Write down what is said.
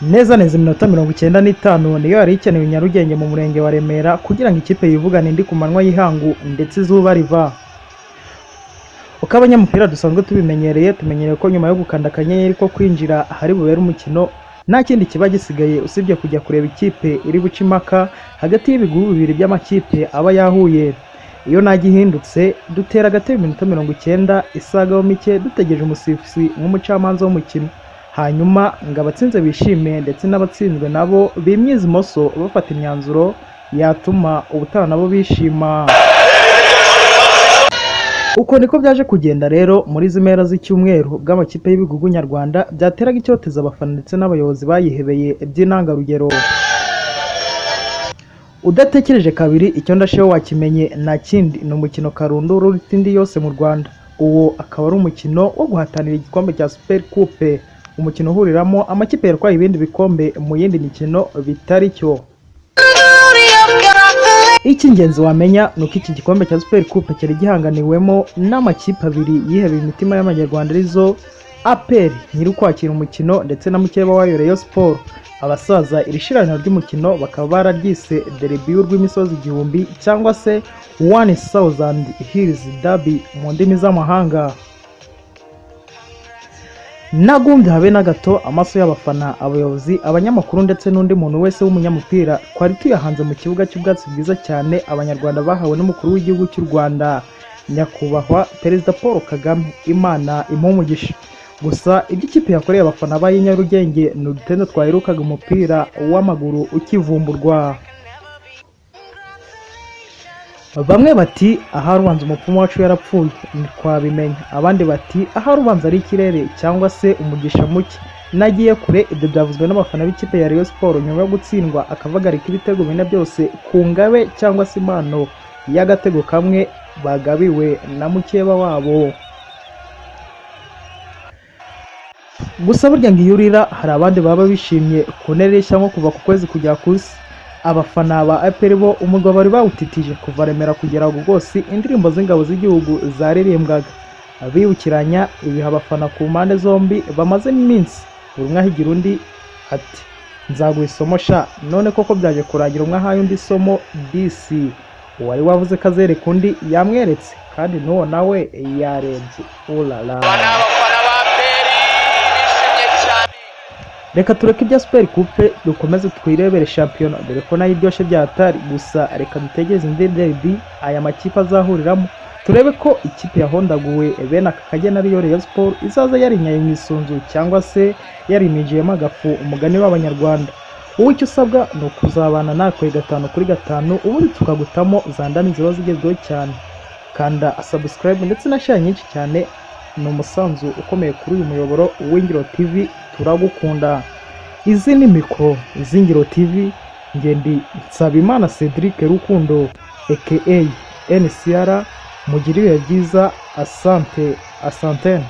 Neza neza iminota 95 niyo yari ikenewe i Nyarugenge mu murenge wa Remera kugira ngo ikipe yivugane indi ku manywa y'ihangu ndetse izuba riva. Uko abanyamupira dusanzwe tubimenyereye, tumenyereye ko nyuma yo gukanda akanyenyeri ko kwinjira ahari bubere umukino, nta kindi kiba gisigaye usibye kujya kureba ikipe iri buce impaka hagati y'ibigugu bibiri by'amakipe aba yahuye. Iyo nta gihindutse, dutera agatebe iminota 90 isagaho mike, dutegereje umusifuzi nk'umucamanza w'umukino, hanyuma ngo abatsinze bishime ndetse n'abatsinzwe nabo bimyize imoso bafata imyanzuro yatuma ubutaha nabo bishima. Uko niko byaje kugenda rero muri izi mpera z'icyumweru bw'amakipe y'ibigugu nyarwanda byateraga icyoteza abafana ndetse n'abayobozi bayihebeye by'intangarugero. Udatekereje kabiri, icyo ndasheho wakimenye, nta kindi, ni umukino karundura uruta indi yose mu Rwanda. Uwo akaba ari umukino wo guhatanira igikombe cya Super Coupe, umukino uhuriramo amakipe yatwaye ibindi bikombe mu yindi mikino bitari cyo. Icy'ingenzi wamenya ni uko iki gikombe cya Super Coupe cyari gihanganiwemo n'amakipe abiri yihebeye imitima y'Abanyarwanda, arizo APR nyiri ukwakira umukino ndetse na mukeba wayo Rayon Sport. Abasaza iri shiraniro ry'umukino bakaba bararyise Derby y'urw'imisozi igihumbi cyangwa se One Thousand Hills Derby mu ndimi z'amahanga. Nagumbye habe na gato, amaso y'abafana, abayobozi, abanyamakuru ndetse n'undi muntu wese w'umunyamupira twari tuyahanze mu kibuga cy'ubwatsi bwiza cyane Abanyarwanda bahawe n'umukuru w'igihugu cy'u Rwanda, Nyakubahwa Perezida Paul Kagame, Imana imuhe umugisha. Gusa ibyo ikipe yakoreye abafana ba Nyarugenge ni udutendo twaherukaga umupira w'amaguru ukivumburwa. Bamwe bati ahari ubanza umupfumu wacu yarapfuye ntitwabimenya, abandi bati ahari ubanza ari ikirere cyangwa se umugisha muke. Nagiye kure, ibyo byavuzwe n'abafana b'ikipe ya Rayon Sport nyuma yo gutsindwa akavagarika ibitego bine byose ku ngabe cyangwa se impano y'agatego kamwe bagabiwe na mukeba wabo. Gusa burya ngo iyo urira hari abandi baba bishimye ku ntera cyangwa kuva ku kwezi kujya ku isi. Abafana ba APR bo umurwa bari bawutitije kuva Remera kugera rwose, indirimbo z'ingabo z'igihugu zaririmbwaga bibukiranya ibihe abafana ku mpande zombi bamazemo iminsi, buri umwe ahigira undi ati nzaguha isomo sha. None koko byaje kurangira umwe ahaye undi isomo disi. Uwari wavuze ko azereka undi yamweretse, kandi n'uwo nawe yarebye urara. Aba ni abafana ba APR bishimye cyane. Reka tureke ibya Super Coupe dukomeze twirebere shampiyona, dore ko nayo iryoshye bya hatari. Gusa reka dutegereze indi derby aya makipe azahuriramo, turebe ko ikipe yahondaguwe bene aka kageni ariyo Rayon Sport izaza yarinyaye mu isunzu cyangwa se yarinijiyemo agafu, umugani w'Abanyarwanda. Wowe icyo usabwa ni ukuzabana natwe gatanu kuri gatanu, ubundi tukagutamo za ndani ziba zigezweho cyane. Kanda subscribe ndetse na share nyinshi cyane, ni umusanzu ukomeye kuri uyu muyoboro w'Ingiro TV. Turagukunda. Izi ni mikoro z'Ingiro TV, ngendi Nsabimana Cedric Rukundo aka NCR. Mugire ibihe byiza, asante, asantene.